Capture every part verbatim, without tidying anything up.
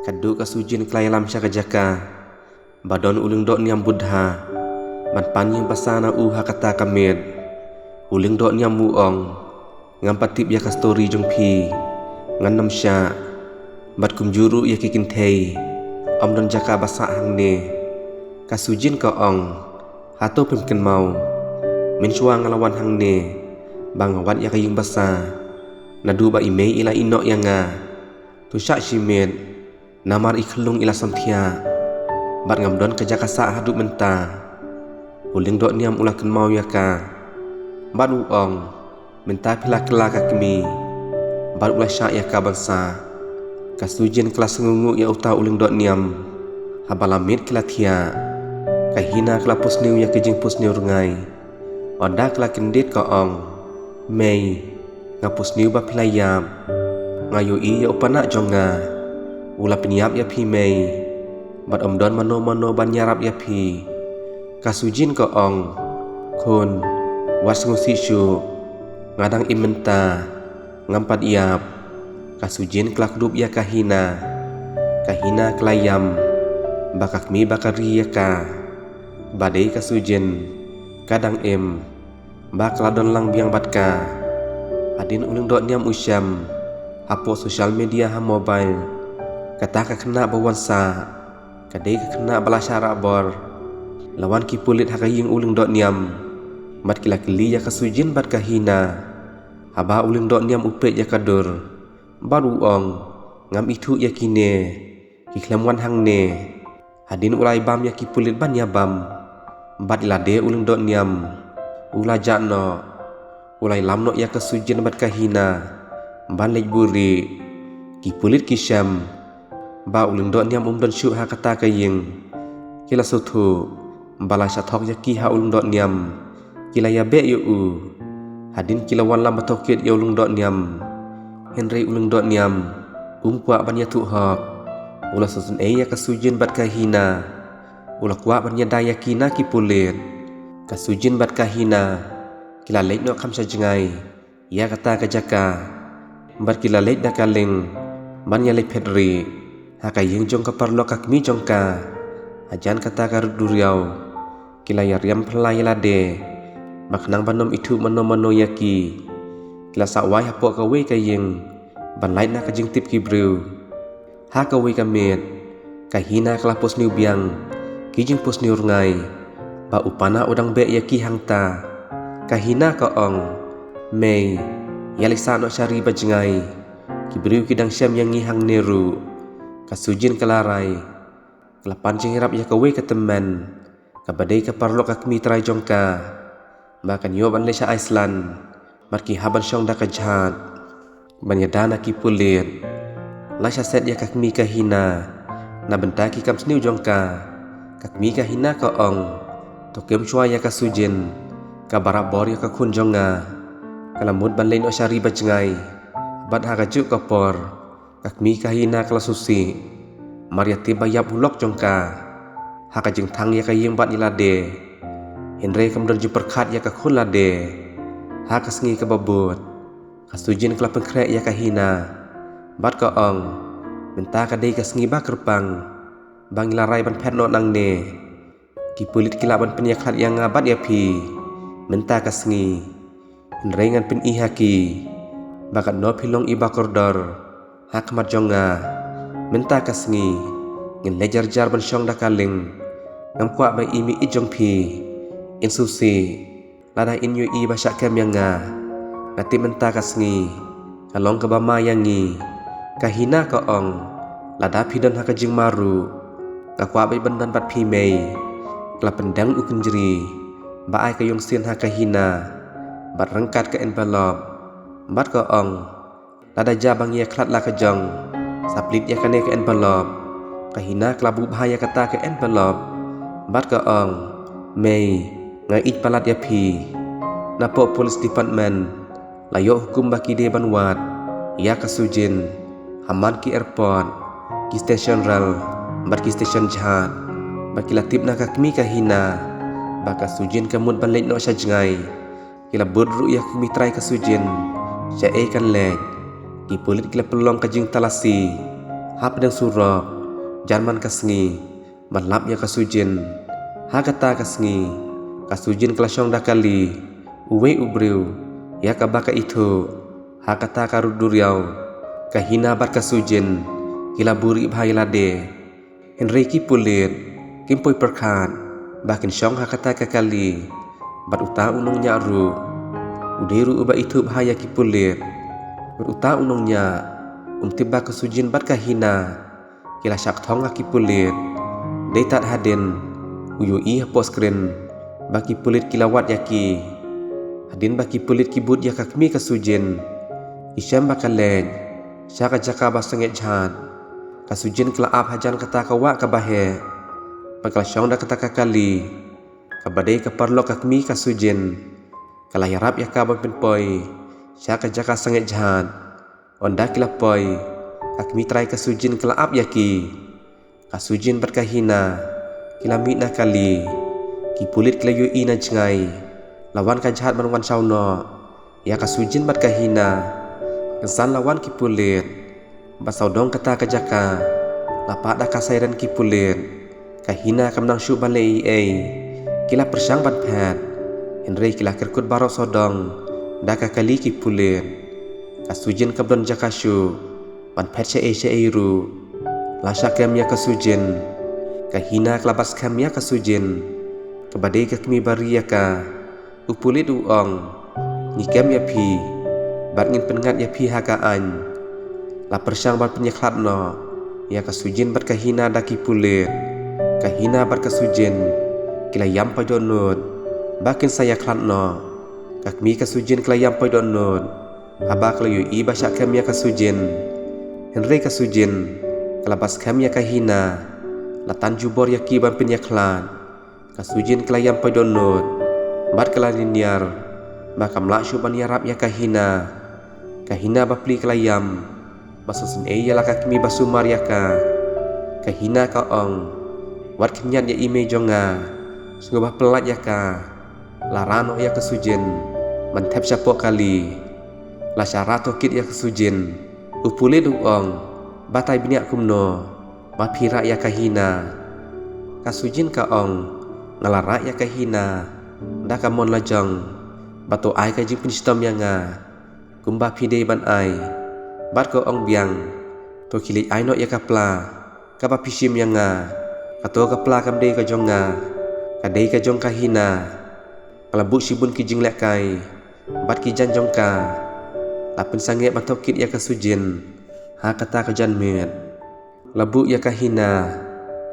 Katduh ka Sujin ka la ïalam sha ka jaka ba don u Lyngdohniam Buddha ban pan ïing basa na u ha kata ka miet. U Lyngdohniam u ong, ngam pat tip ïa ka story jong phi, ngan nym shah. Bad kumjuh ruh ïa ki kynthei, ym don jaka basa hangne. Ka Sujin ka ong, hato phim kynmaw, mynshuwa nga la wan hangne ba nga wad ïa ka ïing basa. Naduh ba i mei i la ïehnoh ïa nga, to shah shimet, namar i khyllung i la samthiah, bad ngam don ka jaka sah haduh mynta. U Lyngdohniam u la kynmaw ïa ka bad u ong, mynta phi la kylla ka kmie. Bad u la shah ïa ka ban sah. Ka Sujin ka la sngewnguh ïa uta u Lyngdohniam. Haba la miet ki la thiah, ka Hina ka la pusniew ïa ka jingpusniew rngai. Ynda ka la kyndit ka ong, mei, nga pusniew ba phi la ïap. Nga ïohi ïa u panah jong nga, u la pynïap ïa phi mei, bad ym don mano mano ban ïarap ïa phi. Ka Sujin ka ong, khun, wat sngewsih shuh, nga dang im mynta, ngam pat ïap. Ka Sujin ka la kdup ïa ka Hina. Ka Hina ka la ïam ba ka kmie ba ka ri ïa ka. Ba dei ka Sujin ka dang im, ba ka la don lang biang bad ka. Hadien u Lyngdohniam u shem hapoh social media ha mobile, kata ka khynnah ba wan sah ka dei ka khynnah ba la shah rah bor. La wan ki pulit ha ka ïing u Lyngdohniam bad ki la kylli ïa ka Sujin bad ka Hina. Haba u Lyngdohniam u peit ïa ka dur bad u ong, ngam ithuh ïa kine, ki khlem wan hangne. Hadien u la ïabam ïa ki pulit ban ïabam, bad ïa lade u Lyngdohniam u la jah noh. U la ïalam noh ïa ka Sujin bad ka Hina ban leit buhrieh. Ki pulit ki shem ba u Lyngdohniam um don shuh ha kata ka ïing. Ki la sngewthuh ba la shah thok ïa ki ha u Lyngdohniam. Ki la ïabeh ïa u. Hadien ki la wanlam ba tohkit ïa u Lyngdohniam. Hynrei u Lyngdohniam um kwah ban ïathuh hok. U la sngewsynei ïa ka Sujin bad ka Hina. U la kwah ban ïada ïa ki na ki pulit. Ka Sujin bad ka Hina ki la leit noh kham sha jngai ïa kata ka jaka. Bad ki la leit da ka lieng ban ïaleit phet rieh ha ka ïing jong ka paralok ka kmie jong ka. Hajan kata ka rud duriaw ki la ïariam phylla ïa lade ba khnang ban ym ithuh mano mano ïa ki. Ki la sah wai hapoh kawei ka ïing ban lait na ka jingtip ki briew. Ha kawei ka miet ka Hina ka la pusniew biang ki jingpusniew rngai ba u panah u dang beh ïa ki hangta. Ka Hina ka ong, mei, ïaleit sah noh sha ri ba jngai. Ki briew ki dang shem ïa ngi hangne ruh. Ka Sujin ka la rai. Ka la pan jingïarap ïa kawei ka tymmen kaba dei ka paralok ka kmie trai jong ka ba kan ïoh ban leit sha Iceland. Bad ki hap ban shong da ka jhad ban ïada na ki pulit. La sha set ïa ka kmie ka Hina na bynta ki kam sniew jong ka. Ka kmie ka Hina ka ong, to kem shuwa ïa ka Sujin kaba rah bor ïa ka khun jong nga. Ka la mut ban leit noh sha ri ba jngai. Bad ha kajuh ka por ka kmie ka Hina ka la sngewsih. Mar ïa tip ba ïap u lok jong ka ha ka jingthang ïa ka ïing bad ïa lade. Hynrei kam don jingpyrkhat ïa ka khun lade. Ha ka sngi kaba bud ka Sujin ka la pynkhreh ïa ka Hina bad ka ong, mynta ka dei ka sngi ba kyrpang ba ngi la rai ban phet noh nangne. Ki pulit ki lah ban pynïakhlad ïa nga bad ïa phi mynta ka sngi. Hynrei ngan pyni ha ki ba katno phi long i ba kordor ha khmat jong nga. Mynta ka sngi ngin leit jar jar ban shong da ka lieng. Ngam kwah ba i mei jong phi in sngewsih. Lada in ïohi ba shah kem ïa nga, nga tip mynta ka sngi ka long kaba ma ïa ngi. Ka Hina ka ong, lada phi don ha ka jingma ruh nga kwah beit ban don bad phi mei. Ka la pyndeng u kynjri ba ai ka ïongsien ha ka Hina bad ryngkat ka envelope bad ka ong, lada jia ba ngi ïakhlad la ka jong, sa plie ïa kane ka envelope. Ka Hina ka la buh bha ïa kata ka envelope bad ka ong, mei, nga ïeit palat ïa phi. Napoh police department la ïoh hukum ba ki dei ban wad ïa ka Sujin ha man ki airport, ki station rel bad ki station jhad. Bad ki la tip na ka kmie ka Hina ba ka Sujin ka mut ban leit noh sha jngai. Ki la bud ruh ïa ka kmie trai ka Sujin shaei kan leit. Ki pulit ki la pynlong ka jingtalasi hapdeng surok Jan man ka sngi ban lap ïa ka Sujin. Ha kata ka sngi ka Sujin ka la shong da kali uwei u briew ïa kaba ka ithuh. Ha kata ka rud duriaw ka Hina bad ka Sujin ki la buhrieh bha ïa lade. Hynrei ki pulit kim poi pyrkhat ba kin shong ha kata ka kali. Bad uta u nongñiah ruh u dei ruh uba ithuh bha ïa ki pulit. Bad uta u nongñiah um tip ba ka Sujin bad ka Hina ki la shah kthong ha ki pulit. Dei tad hadien u ïohi hapoh screen ba ki pulit ki la wad ïa ki. Hadien ba ki pulit ki bud ïa ka kmie ka Sujin, ki shem ba ka leit sha ka jaka ba sangeh jhat. Ka Sujin ka la ap hajan kata ka wah kaba heh bad ka la shong da kata ka kali kaba dei ka paralok ka kmie ka Sujin. Ka la ïarap ïa ka ban pynpoi sha ka jaka sangeh jhat. Ynda ki la poi, ka kmie trai ka Sujin ka la ap ïa ki. Ka Sujin bad ka Hina ki la mih na kali. Ki pulit ki la ïohi na jngai. La wan ka jhat ban wan shaw noh ïa ka Sujin bad ka Hina. Kynsan la wan ki pulit ban sawdong kata ka jaka. La pah da ka siren ki pulit. Ka Hina kam nang shuh ban leh ei ei. Ki la pyrshang ban phet, hynrei ki la kyrkut baroh sawdong da ka kali ki pulit. Ka Sujin kam don jaka shuh ban phet shaei shaei ruh. La shah kem ïa ka Sujin. Ka Hina ka la bat skhem ïa ka Sujin, kaba dei ka kmie ba ri ïa ka. U pulit u ong, ngi kem ïa phi bad ngin pynngat ïa phi ha ka aiñ. La pyrshang ban pynïakhlad noh ïa ka Sujin bad ka Hina da ki pulit. Ka Hina bad ka Sujin ki la ïam poi dohnud ba kin sa ïakhlad noh. Ka kmie ka Sujin ka la ïam poi dohnud haba ka la ïohi ba shah kem ïa ka Sujin. Hynrei ka Sujin ka la bat skhem ïa ka Hina. La tan jubor ïa ki ban pynïakhlad. Ka Sujin ka la ïam poi dohnud bad ka la niar ba kam lah shuh ban ïarap ïa ka Hina. Ka Hina bapli ka la ïam ba sngewsynei ïa la ka kmie ba sumar ïa ka. Ka Hina ka ong, wat khynñiat ïa i mei jong nga, sngewbha pyllait ïa ka. La rah noh ïa ka Sujin ban thep shapoh kali. La shah rah tohkit ïa ka Sujin. U pulit u ong, batai bniah kumno ba phi rah ïa ka Hina? Ka Sujin ka ong, nga la rah ïa ka Hina da ka mon la jong ba to ai ka jingpynshitom ïa nga kumba phi dei ban ai. Bad ka ong biang, to khie leit ai noh ïa ka pla kaba phi shim ïa nga. Kato ka pla kam dei ka jong nga, ka dei ka jong ka Hina. Ka la buh shibun ki jinglehkai bad ki jaiñ jong ka. La pynsangeh ban tohkit ïa ka Sujin ha kata ka janmiet. La buh ïa ka Hina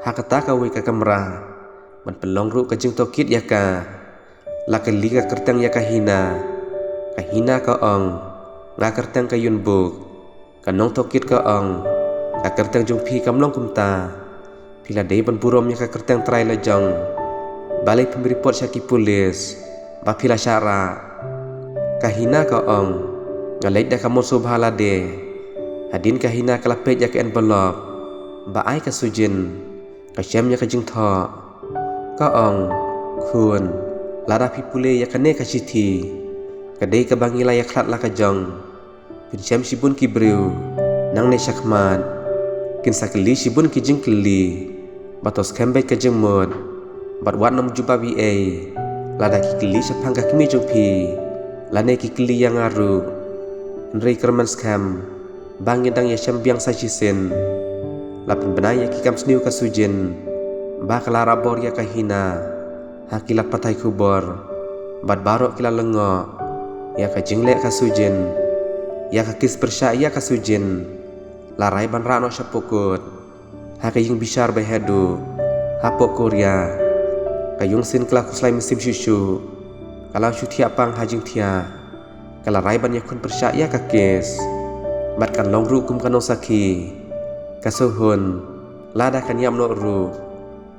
ha kata kawei ka kamra ban pynlong ruh ka jingtohkit ïa ka. La kylli ka kyrteng ïa ka Hina. Ka Hina ka ong, nga kyrteng ka Yunbuk. Ka nongtohkit ka ong, ka kyrteng jong phi kam long kumta. Phi la dei ban burom ïa ka kyrteng trai la jong. Balei phim report sha ki pulit ba phi la shah rah? Ka Hina ka ong, nga leit da ka mon sngewbha lade. Hadien ka Hina ka la peit ïa ka envelope ba ai ka Sujin, ka shem ïa ka jingthoh. Ka ong, khun, lada phi pule ïa kane ka shithi, ka dei kaba ngi la ïakhlad la ka jong. Phin shem shibun ki briew nangne shakhmat. Kin sa kylli shibun ki jingkylli. Ba to skhem beit ka jingmut bad wat nym jubab ei ei lada ki kylli shaphang ka kmie jong phi lane ki kylli ïa nga ruh. Hynrei kyrmen skhem ba ngin dang ïashem biang sa shisien. La pynbna ïa ki kam sniew ka Sujin ba ka la rah bor ïa ka Hina ha ki lad pathai khubor. Bad baroh ki la lyngngoh ïa ka jingleh ka Sujin, ïa ka kes pyrshah ïa ka Sujin. La rai ban rah noh shapoh kot ha ka ïing bishar ba haduh hapoh Korea. Ka Yong Sin ka la khuslai mynsiem shuh shuh. Ka la shu thiah pang ha jingthiah. Ka la rai ban ïakhun pyrshah ïa ka kes bad kan long ruh kum ka nongsakhi. Ka Soo Hun lada kan ïap noh ruh,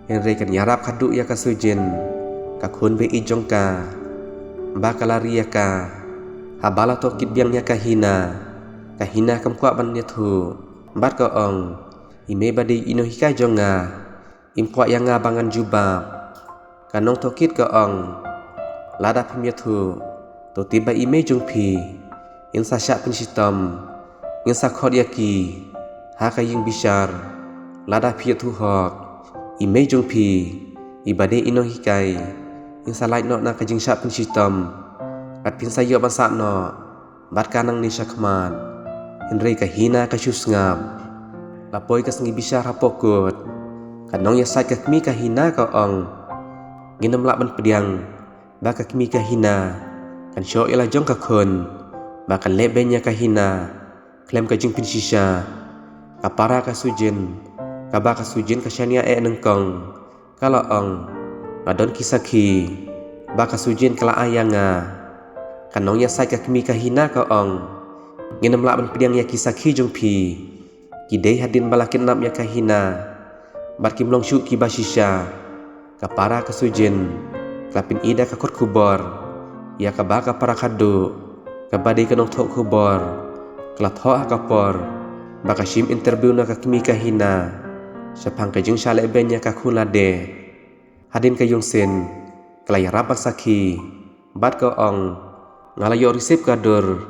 hynrei kan ïarap khadduh ïa ka Sujin, ka khun ba ïeit jong ka, ba ka la ri ïa ka. Haba la tohkit biang ïa ka Hina, ka Hina kam kwah ban ïathuh bad ka ong, i mei ba dei i nonghikai jong nga, im kwah ïa nga ba ngan jubab? Ka nongtohkit ka ong, lada phim ïathuh, to tip ba i mei jong phi in sa shah pynshitom. Ngin sa khot ïa ki ha ka ïing bishar. Lada phi ïathuh hok, i mei jong phi, iba dei i nonghikai, in sa lait noh na ka jingshah pynshitom, bad phin sa ïoh ban sah noh bad ka nangne shakhmat. Hynrei ka Hina ka shu sngap. La poi ka sngi bishar hapoh kot. Ka nongïasaid ka kmie ka Hina ka ong, ngin ym lah ban pdiang ba ka kmie ka Hina kan shoh ïa la jong ka khun, ba kan leh beiñ ïa ka Hina khlem ka jingpynshisha. Ka para ka Sujin, kaba ka Sujin ka shaniah eh nyngkong, ka la ong, nga don ki sakhi ba ka Sujin ka la ai ïa nga. Ka nongïasaid ka kmie ka Hina ka ong, ngin ym lah ban pdiang ïa ki sakhi jong phi. Ki dei hadien ba la kidnap ïa ka Hina, bad kim long shuh kiba shisha. Ka para ka Sujin ka la pyni da ka kot khubor ïa kaba ka para khadduh, kaba dei ka nongthoh khubor, ka la thoh ha ka por ba ka shim interview na ka kmie ka Hina shaphang ka jingshah leh beiñ ïa ka khun lade. Hadien ka Yungsin ka la ïarap ban sakhi, bad ka ong, nga la ïoh receive ka dur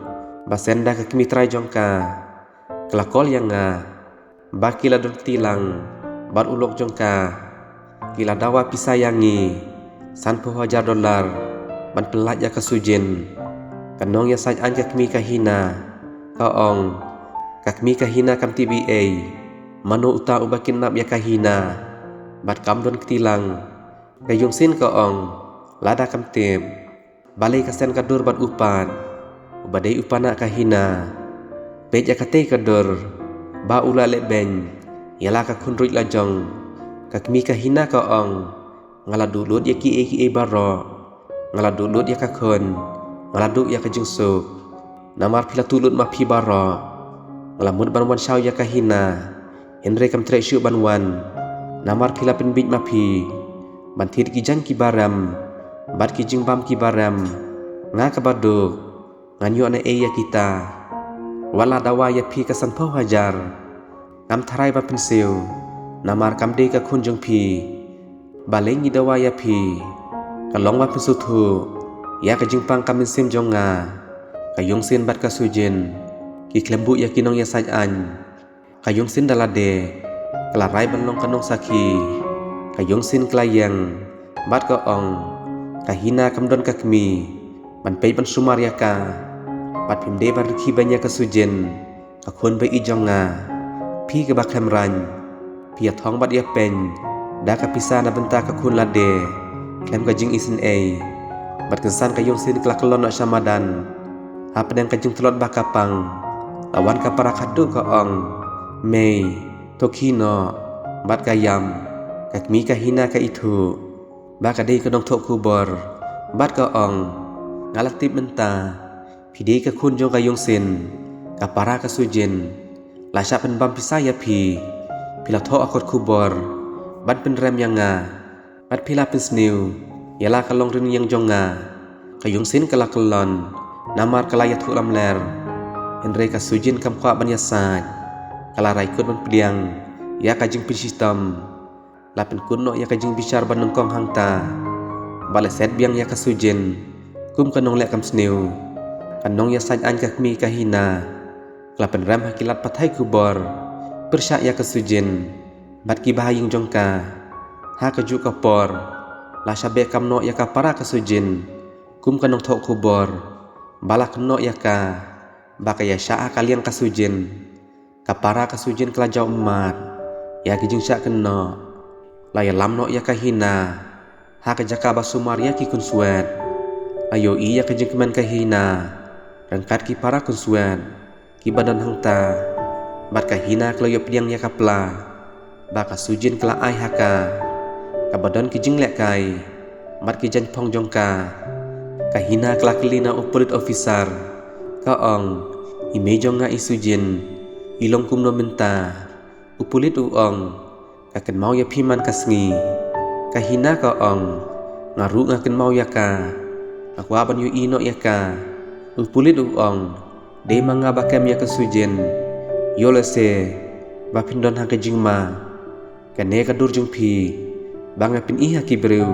ba send da ka kmie trai jong ka. Ka la call ïa nga ba ki la don kti lang bad u lok jong ka. Ki la dawa pisa ïa ngi sanphew hajar dollar ban pynlait ïa ka Sujin. Ka nongïasaid aiñ ka kmie ka Hina ka ong, ka kmie ka Hina kam tip ei ei mano uta uba kidnap ïa ka Hina, bad kam don kti lang. Ka Yungsin ka ong, lada kam tip, balei ka send ka dur bad u pat, uba dei u pana ka Hina? Peit ïa katei ka dur ba u la leh beiñ ïa la ka khun ruh la jong. Ka kmie ka Hina ka ong, nga la duh lut ïa kiei kiei baroh. Nga la duh lut ïa ka khun, nga la duh ïa ka jingsuk. Namar phi la tuh lut ma phi baroh, nga la mut ban wan shaw ïa ka Hina, hynrei kam treh shuh ban wan. Namar phi la pynbieit ma phi ban thied ki jaiñ kiba rem bad ki jingbam kiba rem. Nga kaba duk, ngan ïoh na ei ïa kita? Wat la dawa ïa phi ka sanphew hajar, kam tharai ban pynsiew, namar kam dei ka khun jong phi. Balei ngi dawa ïa phi? Ka long ban pynsngewthuh ïa ka jingpang ka mynsiem jong nga. Ka Yungsin bad ka Sujin ki khlem buh ïa ki nongïasaid aiñ. Ka Yungsin da lade ka la rai ban long ka nongsakhi. Ka Yungsin ka la ïeng bad ka ong, ka Hina kam don ka kmie ban peit ban sumar ïa ka. Bad phim dei ban rkhie beiñ ïa ka Sujin, ka khun ba ïeit jong nga. Phi kaba khlem raiñ, phi ïa thong bad ïa peiñ da ka pisa na bynta ka khun lade khlem ka jingisynei. Bad kynsan ka Yungsin ka la kyllon noh sha madan. Hapdeng ka jingtlot ba ka pang, la wan ka para khadduh ka ong, mei, to khie noh bad ka ïam. Ka kmie ka Hina ka ithuh ba ka dei ka nongthoh khubor bad ka ong, nga la tip mynta phi dei ka khun jong ka Yungsin. Ka para ka Sujin la shah pynbam pisa ïa phi. Phi la thoh ha kot khubor ban pynrem ïa nga, bad phi la pynsniew ïa la ka longrynieng jong nga. Ka Yungsin ka la kyllon namar ka la ïathuh lamler. Hynrei ka Sujin kam kwah ban ïasaid. Ka la rai kut ban pdiang ïa ka jingpynshitom. La pynkut noh ïa ka jingbishar ba nyngkong hangta. Ba la set biang ïa ka Sujin kum ka nongleh kam sniew. Ka nongïasaid aiñ ka kmie ka Hina ka la pynrem ha ki lad pathai khubor pyrshah ïa ka Sujin bad kiba ha ïing jong ka. Ha kajuh ka por la shah beh kam noh ïa ka para ka Sujin kum ka nongthoh khubor ba la kynnoh ïa ka ba ka ïaishah ha ka liang ka Sujin. Ka para ka Sujin ka la jaw ummat ïa ki jingshah kynnoh. La ïalam noh ïa ka Hina ha ka jaka ba sumar ïa ki khunswet. La ïohi ïa ka jingkmen ka Hina ryngkat ki para khunswet kiba don hangta. Bad ka Hina ka la ïoh pdiang ïa ka pla ba ka Sujin ka la ai ha ka, kaba don ki jinglehkai bad ki jaiñphong jong ka. Ka Hina ka la kylli na u pulit officer, ka ong, i mei jong nga i Sujin i long kumno mynta? U pulit u ong, ka kynmaw ïa phi man ka sngi. Ka Hina ka ong, nga ruh nga kynmaw ïa ka. Nga kwah ban ïohi noh ïa ka. U pulit u ong, dei ma nga ba kem ïa ka Sujin. Ïoh lehse ba phin don ha ka jingma. Kane ka dur jong phi ba nga pyni ha ki briew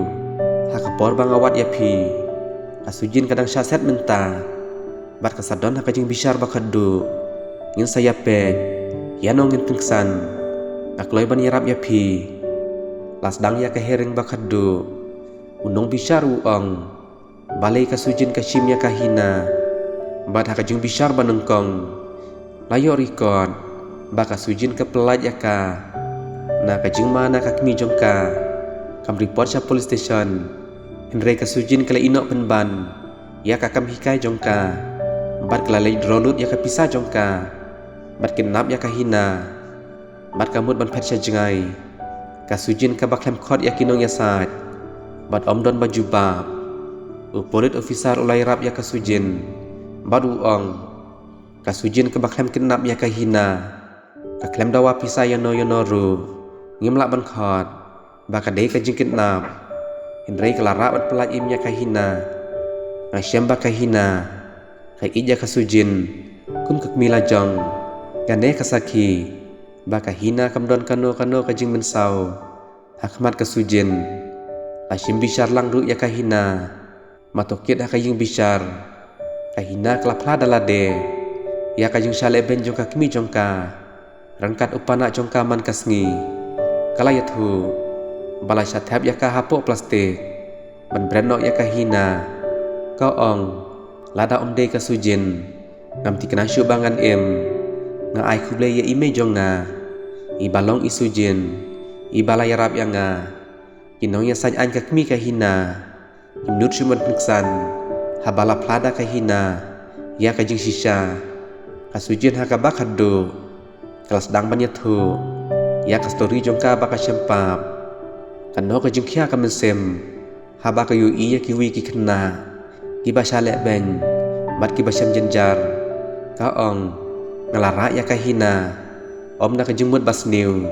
ha ka por ba nga wad ïa phi. Ka Sujin ka dang shah set mynta bad ka sa don ha ka jingbishar ba khadduh. Ngin sa ïapeit ïano ngin pynksan. Nga kloi ban ïarap ïa phi. La sdang ïa ka hearing ba khatduh. U nongbishar u ong, balei ka Sujin ka shim ïa ka Hina. Bad ha ka jingbishar ba nyngkong, la ïoh record ba ka Sujin ka pyllait ïa ka na ka jingma na ka kmie jong ka. Kam report sha police station, hynrei ka Sujin ka la ïeh noh pynban ïa ka kam hikai jong ka. Bad ka la leit draw lut ïa ka pisa jong ka. Bad kidnap ïa ka Hina. Bad ka mut ban phet sha jngai, ka Sujin kaba khlem khot ïa ki nongïasaid. Bad ym don ba jubab. U police officer u la ïarap ïa ka Sujin. Bad u ong, ka Sujin kaba khlem kidnap ïa ka Hina, ka khlem dawa pisa ïano ïano ruh. Ngim lah ban khot ba ka dei ka jingkidnap. Hynrei ka la rah ban pyllait im ïa ka Hina. Nga shem ba ka Hina ka ïeit ïa ka Sujin kum ka kmie lajong. Kane ka sakhi ba ka Hina kam don kano kano ka jingmynsaw ha khmat ka Sujin. La shim bishar lang ruh ïa ka Hina. Matohkit ha ka ïing bishar, ka Hina ka la phla da lade ïa ka jingshah lehbeiñ jong ka kmie jong ka. Ryngkat u panak jong ka man ka sngi, ka la ïathuh ba la shah thep ïa ka hapoh plastik ban bret noh ïa ka Hina. Ka ong, lada ym dei ka Sujin, ngam thikna shuh ba ngan im. Nga ai khublei ïa i mei jong nga, iba long i Sujin, iba la ïarap ïa nga. Ki nongïasaid aiñ ka kmie ka Hina kim nud shuh ban pynksan haba la phla da ka Hina ïa ka jingshisha. Ka Sujin ha kaba khatduh ka la sdang ban ïathuh ïa ka story jong ka ba ka shem pap. Kano ka jingkhia ka mynsiem haba ka ïohi ïa kiwei ki khynnah kiba shah lehbeiñ bad kiba shem jynjar. Ka ong, nga la rah ïa ka Hina, ym na ka jingmut ba sniew,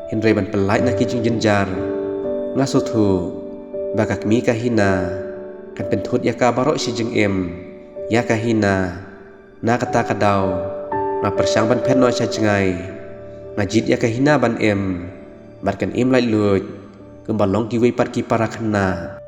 hynrei ban pyllait na ki jingjynjar. Nga sngewthuh ba ka kmie ka Hina kan pynthut ïa ka baroh shi jingim. Ïa ka Hina, na kata ka daw nga pyrshang ban phet noh sha jngai. Nga jied ïa ka Hina ban im bad kan im laitluid kumba long kiwei pat ki para khynnah.